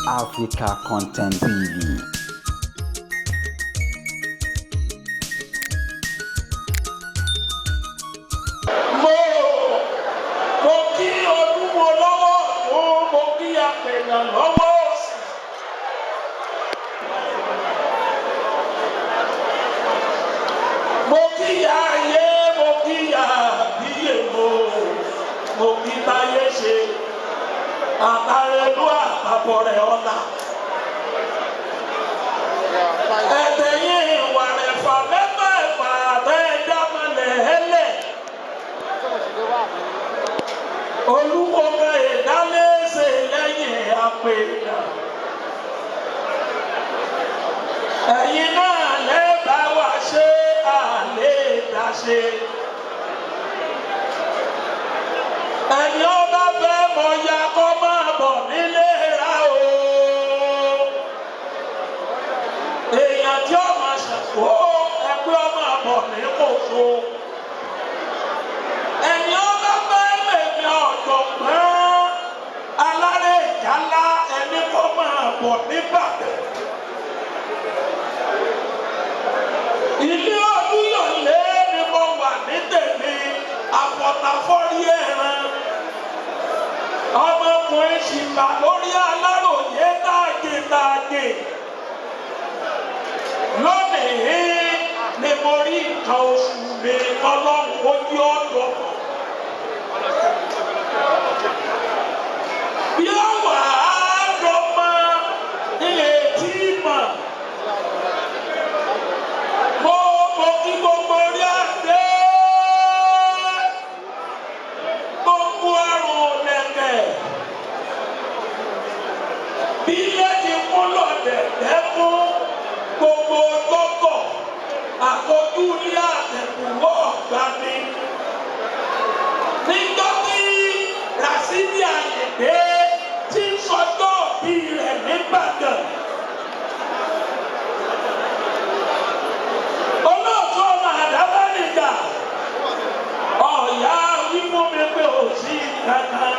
Africa Content TV. Mo kí Olúwo lọ́wọ́ ọ̀tún, mo kí apèèyàn lọ́wọ́ òsì. Mo kí ìyá ayé, mo kí ìyá àbíyè, mo kí táyé ṣe àtàrẹ̀lú àtàbọ̀ rẹ̀ ọ̀la. Ẹ̀tẹ̀yìn ìwà rẹ̀ fà mẹ́fà ẹ̀fà àtẹ̀dámọ̀lẹ̀ ẹlẹ̀. Olúwo kan ìdálẹ́sẹ̀ lẹ́yìn àpèèyàn. Ẹ̀yin náà lẹ́bàá wa ṣe àlè dáṣe. Ẹni ọba fẹ́ mọ ya kọ́ máa bọ̀ nílé ra o. Èèyàn tí ó máa ṣàkó ẹgbẹ́ ọmọ àbọ̀ ní kòso. Ẹni ọba fẹ́ mèmí ọ̀jọ̀gbọ́n alárè ìjálá ẹni kọ́ máa bọ̀ níbàdàn. Ilé Olúyọ̀lé ni mo wà ní tèmi, àfọ̀tàfọ́rí ẹran. Ọmọkùnrin sì bà lórí aláròyé tàgétàgé. Lónìí ni mo rí nǹkan oṣù mi, Ọlọ́run ojú ọ̀dọ̀. Bí ó wà á dọ́mọ ilé tí mọ̀. Mo kí gbogbo orí àdé. Gbogbo àrùn lẹ̀kẹ̀. Bí ilé ti kún lọ̀dẹ̀dẹ̀ fún gbogbo gbọ́gọ̀. Àkójú ilé àtẹ̀kùwọ́ ọ̀gbà mi. Níjọ́ tí Rasidi Ayinde ti ń sọjọ́ bí rẹ̀ nìbàdàn. Olóòtú ọmọ àdábánijà ọ̀yá wí fún mi pé ò sí kankan.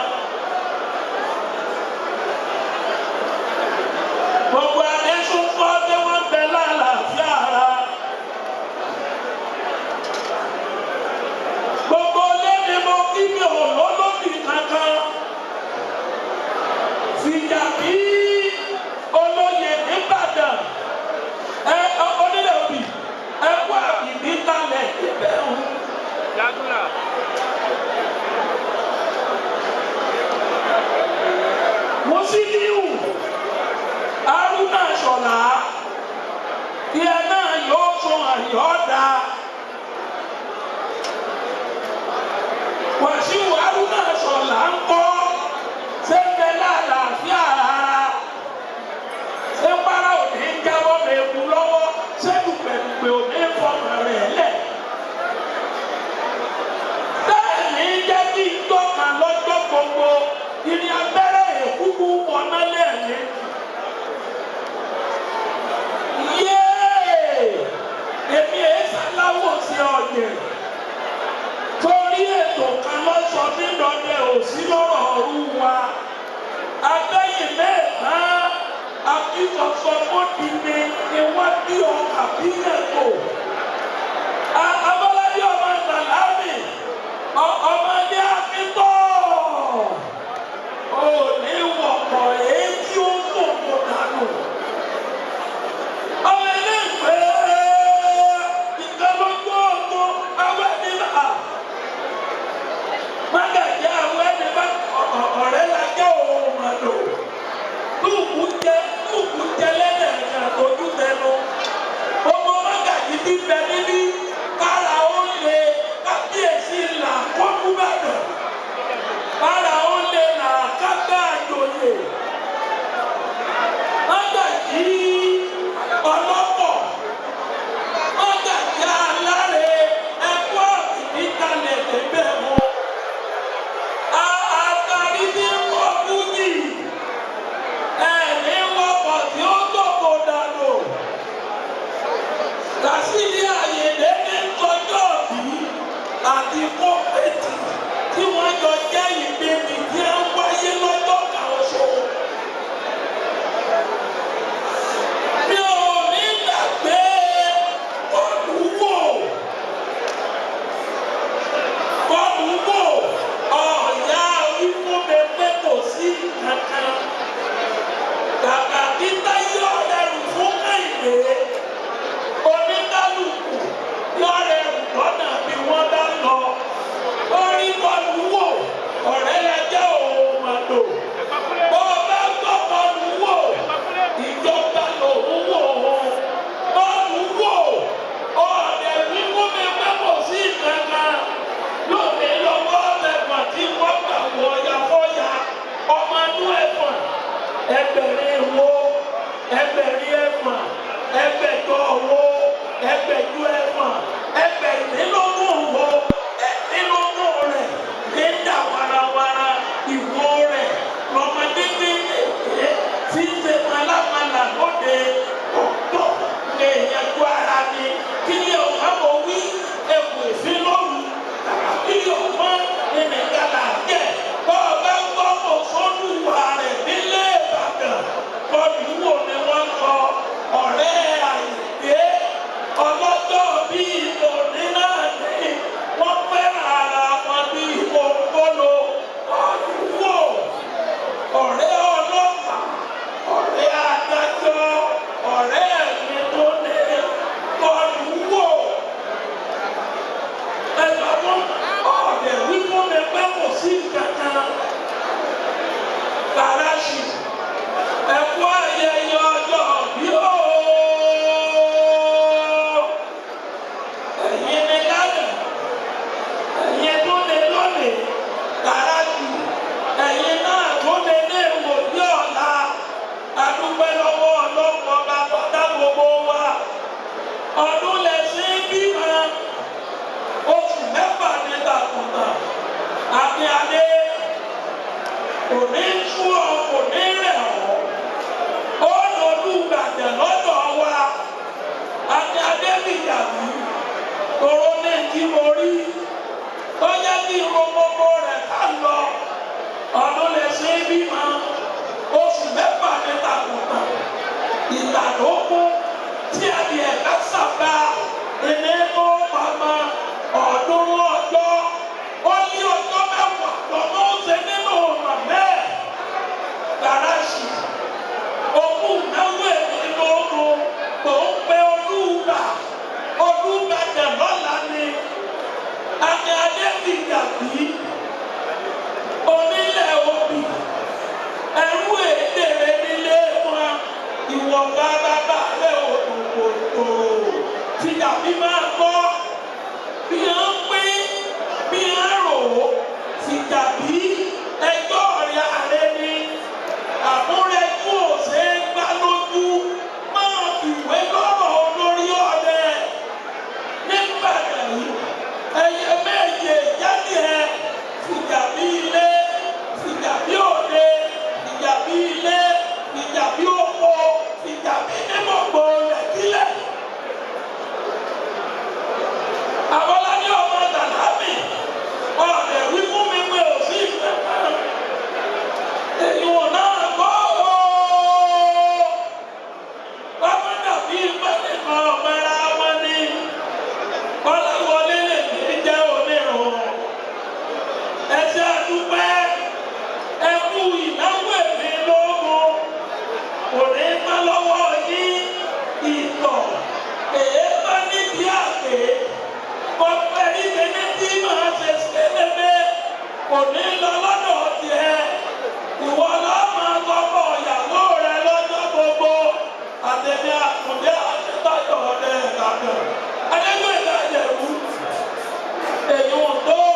Gbogbo adésúnkọ́ tí wọ́n bẹ lálàáfíà ara. Gbogbo ilé ni mo kí, mi ò lólóbì kankan. Fìjà bí olóyè nìbàdàn. Ẹ onílẹ̀ òbí ẹ kú àbìbí kalẹ̀ ibẹ̀ ń. Musiliu Haruna Ṣọlá tí ẹ náà yóò tún àyọ̀dá. Wàsíù Haruna Ṣọlá ń kọ́ ṣé ń bẹ lálàáfíà ara. Ṣé ń para òní ń jábọ́ mẹ́kú lọ́wọ́? Ṣé dùpẹ̀dùpẹ̀ òní fọmọ rẹ̀ lẹ̀? Bẹ́ẹ̀ni jẹ́ kí n tọ́ka lọ́jọ́ gbogbo ìrìn abẹ́rẹ́ èkúkú wọná lẹ́ẹ̀mí. Yéè! Èmi èé sáláwò sí ọ̀jẹ̀. Torí ètò kan lọ́sọ nídọ̀dẹ òsí lọ́rọ̀ ọ̀rú wa. Abẹ́yìn mẹ́ẹ̀ká akíkọ̀sọ mọ́dìní ni wọ́n bí ọkà bí lẹ́kọ̀ọ́. Abọ́ládé ọmọ Sàlámì ọmọdé akíntọ́ òní wọ̀pọ̀ èyí tí ó fòkò dànù. Ọmọ ilé ìwé ìkànnì ọgbọ́n awẹ́ ní bá. Mágàjá awẹ́ ní bá ọ̀rẹ́ la jẹ́ òun màdò. Lùkù jẹ lùkù jẹ lẹ́nà ẹ̀ka tójú tẹnu. Gbogbo mágàjì ti bẹ níbí kára ó lè kábíyèsí là kọ́kú bàdàn. Kára ó lè là kágbá àjòyè. Mágàjì ọlọ́pọ̀ mágàjì aláre ẹ̀kọ́ ìdíkalẹ̀ débẹ̀ wọn. Àtàrí tí ń kọ́ fújì ẹ̀mí wọ́pọ̀ tí ó tòkò dànù. Rasidi Ayinde ní kọjọ́ bí àti kọ́pẹ́tì tí wọ́n jọ jẹ́ ìbejì tí ń wáyé lọ́jọ́ kan ṣo. rèé oníkálukú lọ́rẹ̀ lọ́nà bí wọ́n bá lọ. Orí kọlu wò ọ̀rẹ́ la jẹ́ òun màdò. Bó o bá gbọ́ kọlu wò ìjọba lòun wò ó. Kọlu wò ọ̀dẹ̀ wíwú mi pé kò sí kankan. Lónìí lọ́wọ́ ẹ̀fọ̀n tí wọ́n gbà wọ ya fọ́ya ọmọ inú ẹ̀fọ̀n ẹgbẹ̀rin wo ẹgbẹ̀rin ẹ̀fọ̀n ẹgbẹ̀jọ wo ẹgbẹ̀jú ẹ̀fọ̀n ẹgbẹ̀rínlógún wo ẹ̀ẹ́dínlógún rẹ̀ ní dà warawara ìwo rẹ̀ lọ́mọdé kéékèèké tí ń ṣe malamala lóde ọ̀dọ́ lè yẹjú ara ni kí ni ọ̀gá mọ̀ wí ẹ̀wù ìfín lóru tàbí ọ̀pọ̀n ẹnìkan là ń jẹ́ bọ́ ọ bá gbọ́ kò sódùwà rẹ̀ nílé Ìbàdàn kọlù wò ni wọ́n kọ ọ̀rẹ́ Àyìndé ọlọ́jọ́ bíi òní náà ní wọ́n fẹ́ràn ara wọn bíi òǹkóló kọlù wò ọ̀rẹ́ ọlọ́pàá ọ̀rẹ́ adájọ́ ọ̀rẹ́ mi tó ní kọlù wò ẹ̀sọ́ fún ọ̀dẹ̀ wí fún mi pé kò sí kankan kàràṣì ẹ̀kú ayẹyẹ ọjọ́ bí ó ẹ̀yin ni lánàá ẹ̀yin tó ní lónìí kàràṣì ẹ̀yin náà tó ní ní ìwòye ọ̀la adúpẹ́ lọ́wọ́ ọlọ́pàá ọba tó dá gbogbo wa ọdún lẹ́sìn bímọ oṣù mẹ́fà ní tàkùtà àti adé kò ní sú ọ kò ní rẹ̀ ọ́ ó lọ́dún Ìbàdàn lọ́dọ̀ wa àti adé nìyàwó tòró ní tí mo rí tó yẹ kí n ro gbogbo rẹ̀ ká lọ ọdún lè ṣe é bímọ oṣù mẹ́fà ní tàkùtà ìtàdókún tí adìẹ bá sábà ẹni tó pamọ́ ọ̀ọ́dúnrún ọjọ́ ó ní ọjọ́ mẹ́wàá lọ́mọ ó ṣe nínú màmẹ́ gàràṣì òkú náwó èmi lóorun kò ń pe olúùbà olúbàdàn lọ́la ni àmì adébíyàbí onílẹ̀ obì ẹrú èdè rẹ nílé wọn ìwọ̀nba bàbá rẹ òkòtò tìjàbí máa gbọ́ bí a ń pín bí a ń rò ó tìjàbí ẹjọ́ rẹ̀ ààrẹ ni àmúrẹ́jú ò ṣe é gbá lójú máa fìwé lọ́rọ̀ olórí ọ̀dẹ nígbàdàn yìí ẹyẹ méje jáde ẹ fìjàbí ilé fìjàbí òde fìjàbí ilé fìjàbí oko fìjàbí ní gbogbo rẹ̀ kílẹ̀. Àbọ́ládé ọmọ Dàlámì ọ̀rẹ́ wí fún mi pé ò sí ìfẹ́ kan. Èyí náà gbọ́ ooo. Bábá dàbí mẹ́tẹ̀ẹ̀kan ọ̀mẹ́ra wọn ni. Kọ́láwọlé lè ní jẹ́ onírun. Ẹ ṣé àdúpẹ́, ẹ kú ìnáwó èmi lóògùn. Kò ní pẹ́ lọ́wọ́ yín ìtọ̀. Èé bá nídìí àgbè kọfẹ́rí tẹ́lẹ̀ tí màá ṣe ṣẹlẹ̀mẹ́ kò ní lọ lọ́dọ̀ tiẹ̀ ìwọ lọ́ọ́ máa gbọ́kọ̀ ìyàwó rẹ lọ́jọ́ gbogbo àtẹ̀mí àkùndé àti táyọ̀ rẹ̀ gàdàn adégbèdà yẹ̀wù èyí ò tó.